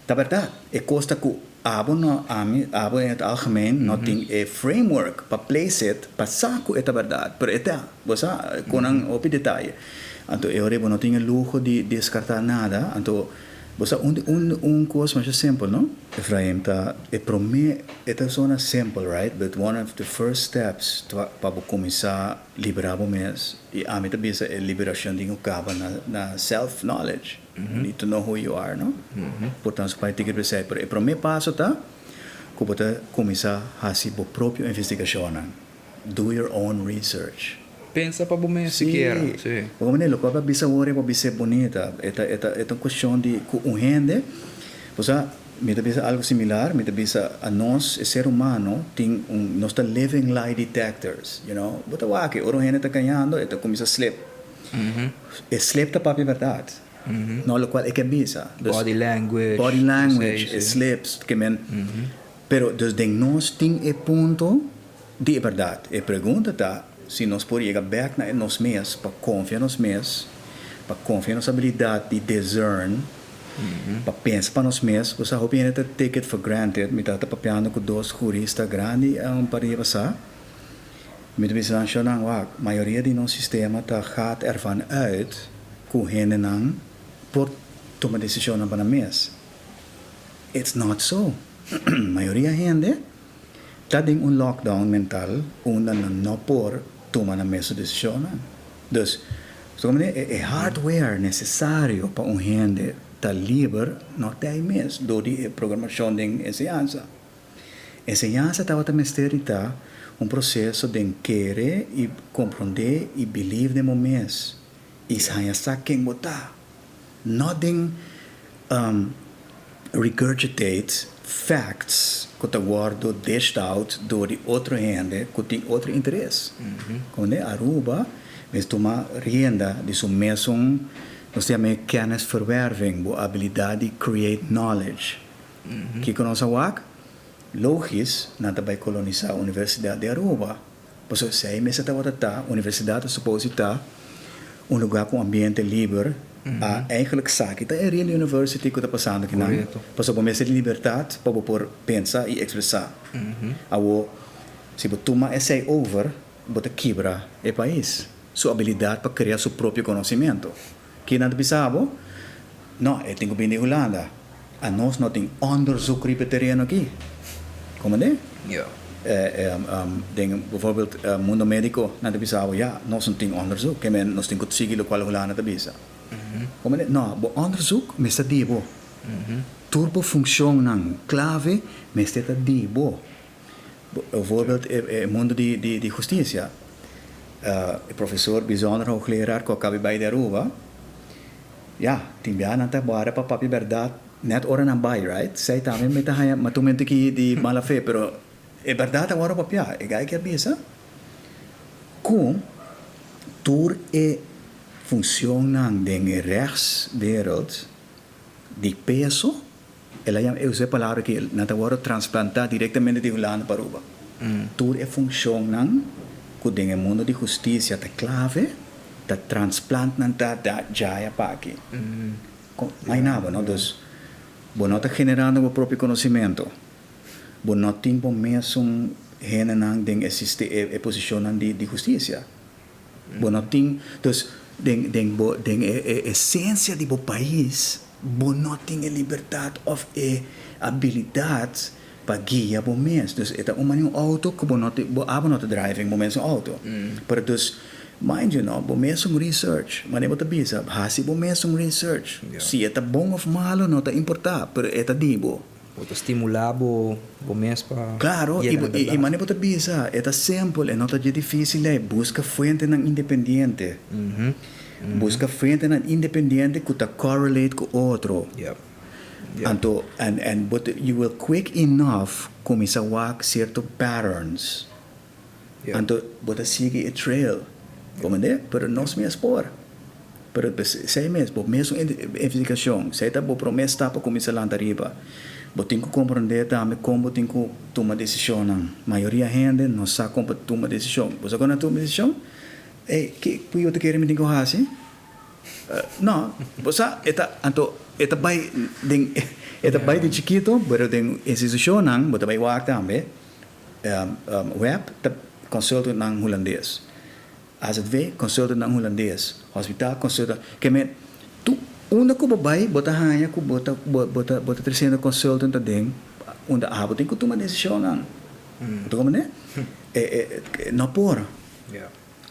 ta bèrdat. E kos ta ku abo no, ami, abo in het algemeen no tin e framework pa place it, pa sa ku e ta bèrdat, pero e ta. Bo sa, kon nan hopi detaye. Anto e ora ei bo no tin e luho di deskartá nada, anto. Bo sa un un un kos masha simpel no? Efraim ta e prome e ta zona simpel right but one of the first steps ta pa bo kuminsá liberá bo mes i ami ta bisa e liberashon tin ku kaba na na self knowledge you need to know who you are no por tanto pa e tiki p'esei pero e prome paso ta ku bo ta kuminsá hasi bo propio investigashonnan. Do your own research. Pensa pa bo mes sikiera. Sí. Bo manera loke bo a bisa awor bo a bis'é bunita. E ta e ta e ta un cuestion di cu un hende, bo sa, mi ta bisa algo similar, mi ta bisa anos e ser humano tin un, nos ta living lie detectors, you know. Bo ta wak ora un hende ta gañando e ta cuminsa slip. E slip ta papia berdad, no locual e ke bisa. Dus, Body language. Body language, e slips, ke men, pero dus den nos tin e punto. Di e bèrdat, e pregunta ta si nos por yega bèk na e nos mes pa konfia nos mes, pa konfia nos abilidat di discern, pa pensa pa nos mes. Bo sa hopi hende ta take it for granted. Mi tabata papiando ku dos hurista grandi un par dia pasá. Mi ta bisa nan, Shownan, wak, mayoria di nos sistema ta gaat ervan uit ku hendenan por tuma desishonnan pa nan mes. It's not so. Mayoria hende ta den un lockdown mental unda nan no por tuma nan mesun desishonnan. Dus, so manera e hardware nesesario pa un hende ta liber no ta ei mes dor di e programashon den enseñansa. Enseñansa tabata mester di ta un proseso den kere i komprondé i believe den bo mes i haña sa ken bo ta, no den regurgitate facts ku ta wòrdu dished out dor di otro hende ku tin otro interes. Komende Aruba mester tuma rienda di su mesun, nos ta yama e kennisverwerving, bo abilidat di create knowledge. Kiko nos a wak? Logis nan ta bai kolonisá Universidat di Aruba. Pasobra esei mester tabata ta, universidat ta supose ta un lugar ku ambiente liber, a eigenlijk sa ki ta e real university ku ta pasando akinan. Pasobra bo mester di libertat pa bo por pensa i ekspresá. Awor, si bo tuma esei over, bo ta kibra e pais su abilidat pa krea su propio konosementu. Kinan ta bisa bo? No, e tin ku bini di Hulanda. Anos no tin onderzoek riba e tereno aki. Komende? Den bijvoorbeeld mundo medico nan ta bisa bo, ya, nos no tin onderzoek. Ke men nos tin ku sigui lokual Hulanda ta bisa. Komende? No, bo onderzoek mester di bo. Tur bo funshonnan klave mester ta di bo. Bijvoorbeeld e mundo di hustisia. E profesor bijzonder hoogleraar ku a kabi bai di Aruba, ya, tin bia nan ta wara pa papia bèrdat nèt ora nan bai, right? Esei tambe mi ta haña matumentu aki di mala fe, pero e bèrdat a wòrdu papiá. E gai ke a bisa ku tur e funshonnan den e rechtswereld di peso, El a yama, e usa e palabra aki, nan ta wòrdu transplantá direktamente di Hulanda pa Aruba. Tur e funshonnan ku den e mundu di hustisia ta klave, ta transplant nan ta da djaya pa aki. Kon, mai naba, no? Dus, bo no ta generando bo propio konosimentu. Bo no tin bo mesun hendenan den e siste, e posishonnan di hustisia. Bo no tin, dus den den bo den e e esencia di bo pais bo no tin e libertad of e abilidad pa guia bo mes. Dus e ta un mani un auto cu bo no tin, bo abo no ta driving bo mes un auto. Pero dus mind you no, bo mes un research, manera bo ta bisa, haci bo mes un research. Si e ta bon of malo no ta importa, pero e ta di bo. Bo ta stimulá bo bo mes pa Claro, yega na i bèrdat. manera bo ta bisa, e ta simpel, e no ta dje difícil ei. Buska fuentenan independiente. Buska fuentenan independiente ku ta correlate ku otro. Yep. Yep. Anto, and and bo ta, you will quick enough kuminsá wak sierto patterns. Yep. Anto bo ta sigui e trail. Bo mende? Pero nos mes por. Pero esei mes, bo mesun investigashon, esei ta bo promé stap pa kuminsá lanta riba. Bo tin ku komprondé tambe kon bo tin ku tuma desishonnan. Mayoria hende no sa kon pa tuma desishon. Bo sa kon a tuma desishon? Ey, ki ku yo ta kere mi tin ku hasi? No, bo sa, e ta, anto e ta bai den, e ta bai di chikito, pero den institushonnan bo ta bai wak tambe, web ta consultantnan hulandes. Azv, consultantnan hulandes, hospital consultant, ke men tu unda ku bo bai bo ta haña ku bo ta bo ta bo ta tresiendo consultant aden unda abo tin ku tuma desishonnan. Bo ta komprende? E e no por.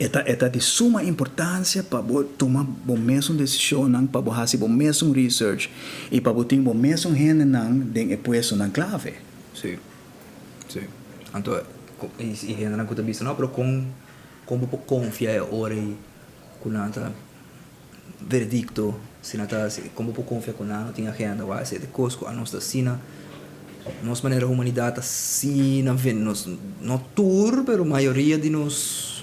E ta e ta di suma importansia pa bo tuma bo mesun desishonnan, pa bo hasi bo mesun research i pa bo tin bo mesun hendenan den e puestonan klave. Sí, sí. Anto i hendenan ku ta bisa no pero kon Kon bo por konfia e ora ei ku nan ta veredikto? Si nan ta hasi, kon bo por konfia ku nan no tin agenda? Wak esei ta e kos ku anos ta asina, nos manera humanidat ta asina ven nos, no tur pero mayoria di nos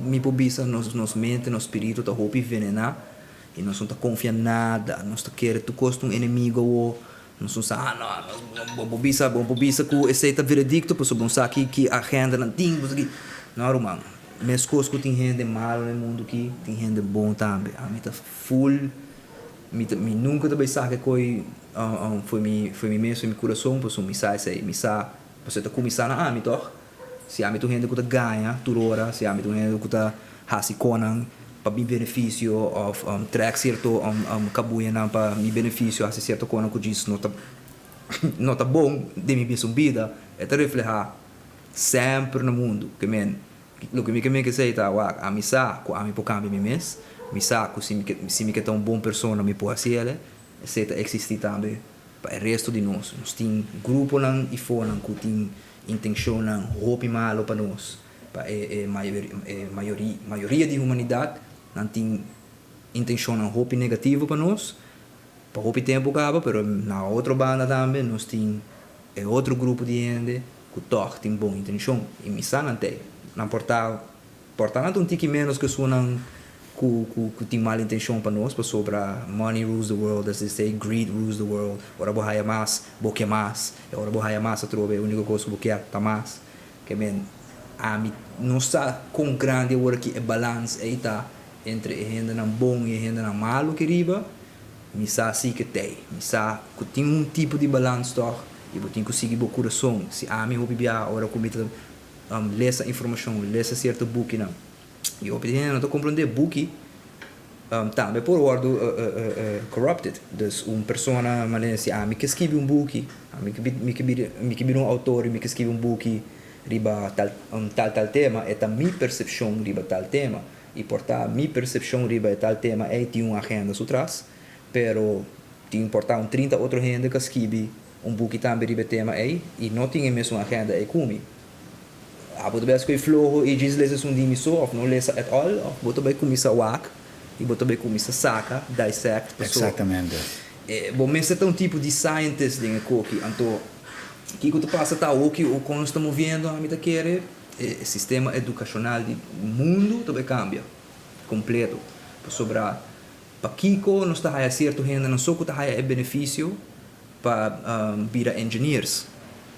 mi por bisa nos nos mente, nos spiritu ta hopi venená i nos no ta konfia nada, nos ta kere tur kos ta un enemigo awo. Nos no sa, ah no, bo por bisa, bo por bisa ku esei ta veredikto pasobra bo no sa ki ki agenda nan tin, bo sa ki. No ruman, meskos ku tin hende malu na e mundu aki, tin hende bon tambe. Ami ta full, mi ta, mi nunka ta bai saka e koi for mi, for mi mes, for mi kurason, pasobra mi sa esei, mi sa, pasobra e ta kuminsá na ami tòg. Si ami ta un hende ku ta gaña tur ora, si ami ta un hende ku ta hasi konan pa mi benefisio òf trèk sierto kabuyanan pa mi benefisio, hasi sierto konan ku djis no ta no ta bon den mi mesun bida, e ta reflehá semper na mundu. Ke men, loke mi ke men ke esei ta, wak, ami sa ku ami por kambia mi mes, mi sa ku si mi ke si mi ke ta un bon persona mi por hasi el, esei ta eksistí tambe pa e resto di nos. Nos tin gruponan i fonan ku tin Intenshonnan hopi malo pa nos, pa e e mayoria di humanidat, nan tin intenshonnan hopi negativo pa nos, pa hopi tempu kaba, pero na otro banda tambe nos tin e otro grupo di hende ku tòg tin bon intenshon, i mi sa nan t'ei. Nan por ta Por ta nan ta un tiki menos ku esunnan ku ku tin mal intencion pa nos pasobra money rules the world as they say, greed rules the world, ora bo haya mas bo ke mas, e ora bo haya mas atrobe e unico cos ku bo kier ta mas, ke men. Ami no sa kon grandi awor aki e balans ei ta entre e hendenan bon i e hendenan malu aki riba. Mi sa si ke t'ei. Mi sa ku tin un tipo di balans tòg i bo tin ku sigui bo kurason. Si ami hopi biaha ora ku mi ta lesa informashon, lesa sierto bukinan, i hopi hende no ta komprondé buki tambe por wòrdu corrupted. Dus un persona manera si ami ke skibi un buki, ami ke mi ke bira mi ke bira un outor i mi ke skibi un buki riba tal tal tal tema, e ta mi persepshon riba tal tema. I por ta mi persepshon riba e tal tema ei tin un agenda su tras, pero tin por ta un 30 otro hende ku a skibi un buki tambe riba e tema ei i no tin e mesun agenda ei ku mi. Abo ta bai a skohe floho i djis lesa esun di mi so of no lesa at all of bo ta bai kuminsá wak i bo ta bai kuminsá saka, dissect, paso Exactamente. bo mester ta un tipo di scientist den e koki. Anto kiko ta pasa ta awoki o kon nos ta moviendo ami ta kere e sistema edukashonal di mundu ta bai kambia kompleto pasobra pakiko nos ta haya sierto hendenan so ku ta haya e benefisio pa bira engineers.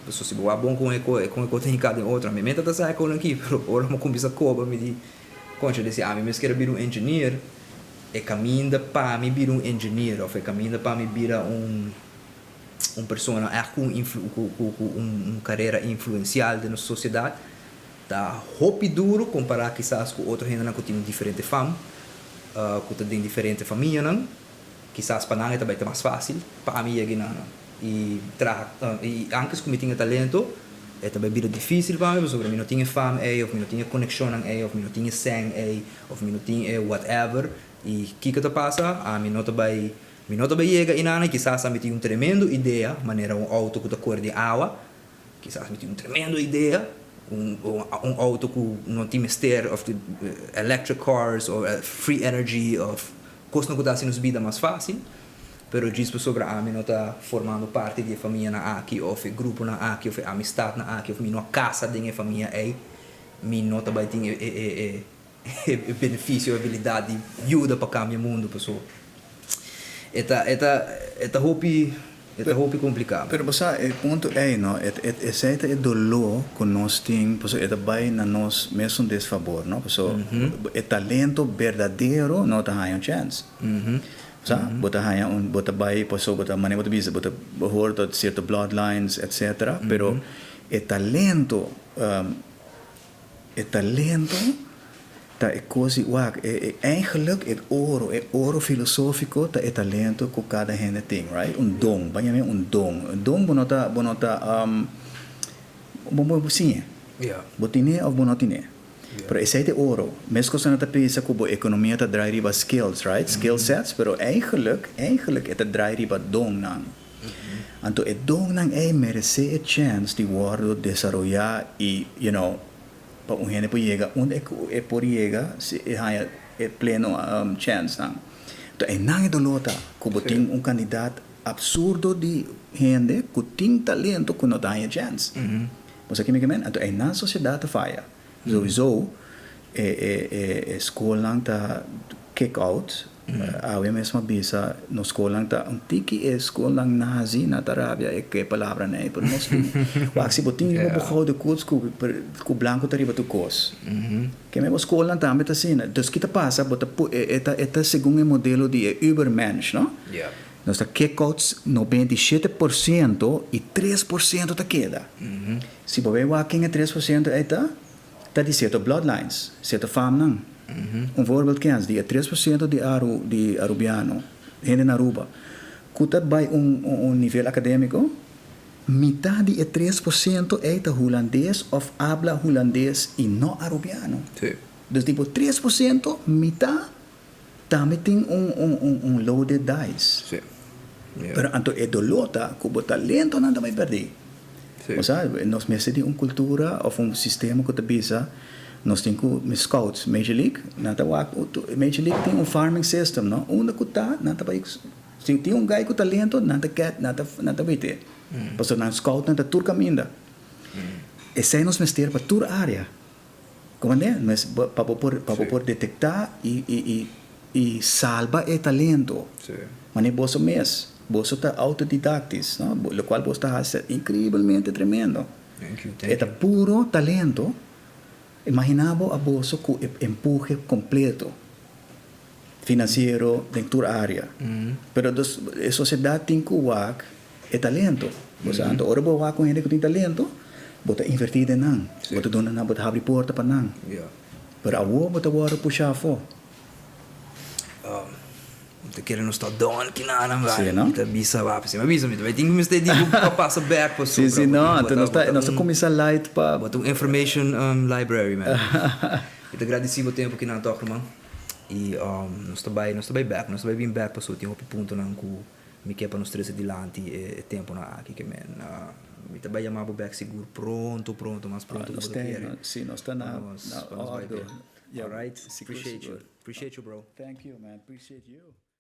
Pasobra si bo wak bon kon e kon e kos ta hinká den otro, ami meta ta sa e konan aki, pero ora mi kuminsá koba mi di, koncha di si ami mes kier a bira un engineer, e kaminda pa mi bira un engineer òf e kaminda pa mi bira un un persona ègt ku un ku ku ku un karera influensial den nos sosiedat ta hopi duru kompará kisas ku otro hendenan ku tin un diferente fam, ku ta den diferente famianan. Kisas pa nan e ta bai ta mas fásil pa ami yega einan i traha i antes ku mi tin e talento e ta bai bira difísil pa mi pasobra mi no tin e fam ei òf mi no tin e konekshonnan ei òf mi no tin e sèn ei òf mi no tin e whatever i kiko ta pasa ami no ta bai mi no ta bai yega einan i kisas ami tin un tremendo idea manera un outo ku ta kore den awa. Kisas mi tin un tremendo idea, un un auto ku no tin mester of electric cars of free energy of kosnan ku ta hasi nos bida mas fásil, pero djis pasobra ami no ta formando parti di e famianan aki of e gruponan aki of e amistatnan aki of mi no a kasa den e famia ei, mi no ta bai tin e e e benefisio, e abilidat di yuda pa kambia mundu paso e ta e ta e ta hopi e ta hopi kompliká. Pero bo sa e punto ei no, e e esei ta e doló ku nos tin paso e ta bai na nos mesun desfabor no, paso e talento berdadero no ta haña un chèns. Bo sa bo ta haña un bo ta bai paso bo ta manera bo ta bisa bo ta hoor tot sierto bloodlines etcetera pero e talento E talento ta e kos di wak, e e eigenlijk e oro, e oro filosófiko ta e talento ku kada hende tin, right? Un don, ban yam'é un don. Un don bo no ta, bo no ta, bo bo siñ'é. Bo tin'é òf bo no tin'é. Pero esei ta e oro. Meskos nan ta pensa ku bo ekonomia ta drai riba skills, right? Skill sets, pero eigenlijk, eigenlijk e ta drai riba donnan. Anto e donnan ei meresé e chèns di wòrdu desaroyá i, you know, pa un hende por yega unda e por yega si e haña e pleno chènsnan. Anto einan e doló ta ku bo tin un kandidat apsurdo di hende ku tin talento ku no ta haña chèns. Bo sa ke mi ke men? Anto einan sosiedat ta faya. Souiso e e e skolnan ta kick out. Awe mes m'a bisa nos skolnan ta un tiki e skolnan nazi na ta rabia e ke palabranan ei pero nos tin wak si bo tin riba bo gouden koets ku ku blanko ta riba tur kos. Ke men bo skolnan tambe ta asina. Dus ki ta pasa bo ta e ta e ta segun e modelo di e ubermensch no. Nos ta kick out 97% i 3% ta keda. Si bo bay wak ken e 3% ei ta, ta di sierto bloodlines, sierto famnan. Un voorbeeld kens, di e 3% di Aru, di Arubiano, hende na Aruba, ku ta bay un un nivel akademiko, mitá di e 3% ei ta Hulandes òf abla Hulandes i no Arubiano. Dus di bo 3%, mitá Tambe tin un un un un loaded dice. Sí. Yeah. Pero anto e doló ta ku bo talentonan ta bai pèrdí. Sí. Bo sa, nos mester di un kultura òf un sistema ku ta bisa nos tin ku mi scouts, Major League, nan ta wak Major League tin un farming system, no? Unda ku ta nan ta bai si tin un guy ku talento nan ta get nan ta nan ta wete. Pasobra nan scoutnan ta tur kaminda. Esei nos mester pa tur área. Comprende? Mes pa bo por pa bo por detecta y y y y salba e talento. Mane boso mes, boso ta autodidactis, no? Locual boso ta haci ta increiblemente tremendo. Thank you, thank E ta you. puro talento. Imaginá bo aboso ku e empuhe kompleto finansiero den tur área. Pero dus e sosiedat tin ku wak e talento. Bo sa, anto ora bo wak un hende ku tin talento, bo ta invertí den nan, bo ta duna nan, bo ta habri porta pa nan. Pero awor bo ta wòrdu pushá afó. Mi ta kere nos ta done kinanan bai. Sí, no? Mi ta bisa wak, si mi a bisa mi ta bai tin ku mester di ku pa pasa bek pasobra. Sí, sí, no, anto nos ta nos ta kuminsá light pa. Bo ta un information library man. Mi ta gradisí bo tempu kinan tòg ruman. I nos ta bai nos ta bai bek, nos ta bai bin bek pasobra tin hopi puntonan ku mi ke pa nos trese dilanti e tempunan aki ke men. Mi ta bai yama bo bek sigur pronto pronto mas pronto ku bo ta kere. Sí, nos ta na ordu. Alright, appreciate you. Appreciate you bro. Thank you man, appreciate you.